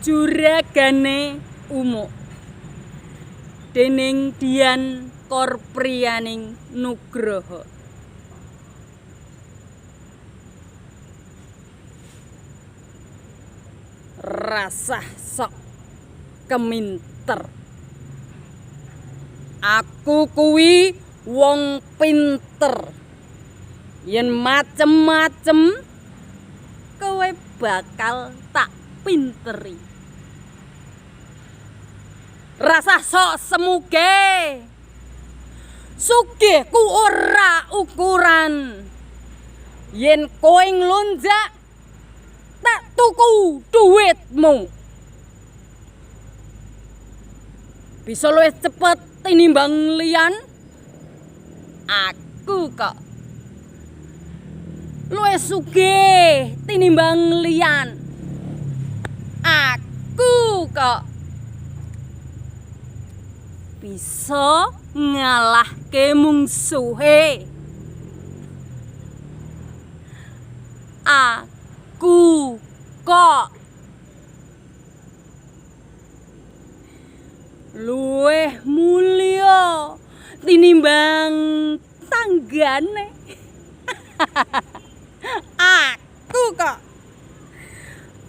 Juragane Umuk dening Dian Korprianing Nugroho. Rasah sok keminter. Aku kuwi wong pinter. Yen macem-macem kowe bakal tak pinteri. Rasah sok semuge. Sugihku ora ukuran. Yen kowe nglonjak tak tuku duitmu. Bisa luwih cepet tinimbang liyan. Aku kok luwih sugih tinimbang liyan. Aku kok bisa ngalahke mungsuhe. Aku kok luwih mulya tinimbang tanggane. Aku kok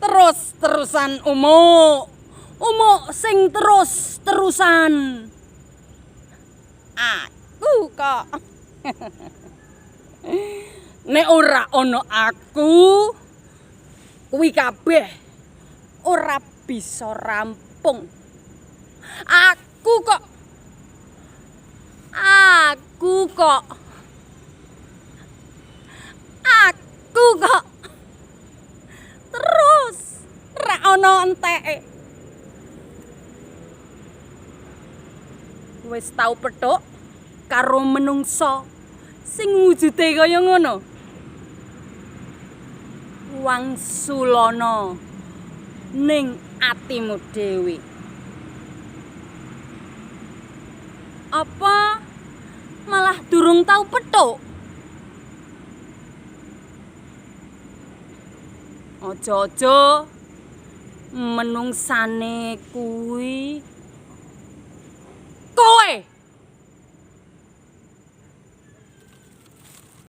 terus-terusan umuk, umuk sing terus-terusan. Aku kok nek ora ana aku kuwi kabeh ora bisa rampung. Aku kok, aku kok, aku kok terus ra ana enteke. Wis tau pethuk karo menungsa sing wujude kaya ngono? Wangsulana ning atimu dhewe. Apa malah durung tau pethuk? Aja-aja menungsane kuwi